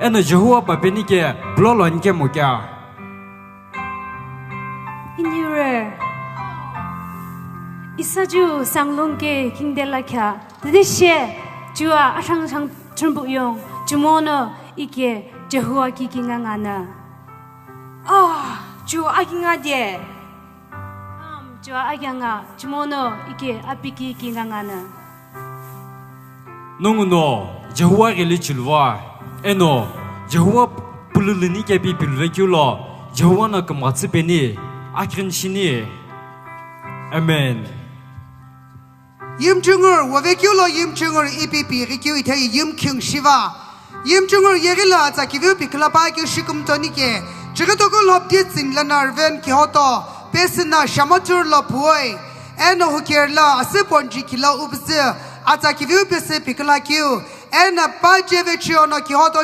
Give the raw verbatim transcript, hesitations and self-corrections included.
eno Jehova papeni ke pulolo ani kemo kea. Inire. Isa ju sanglong ke kingdela kya. Tadishe jua ashang shang chunbuyong jumono ike Jehova ki kinga ngana. Ah, ju akinga de. Am, jua akyanga, jumono ike apiki ki ngangana. Nonguno Jehova ghili chilua, eno Jehova pululuni kepi piluvekeu lo, Jehova no kümghatsü peni, akhin shini. Amen. Yimchungur, wovekeu lo yimchungur ipi pi ghikeu ithai yimkhing shiva. Yimchungur yeghi lo atsa kiviu pikilapa keu shikumtoni ke, chighi toku lhopdi tsing lana Reverend Kihoto, pesina Shamatur lo puoi, eno huker lo asü ponji kilo upzü, atsa kiviu pesü pikila keu, eno pa jeve chiono Kihoto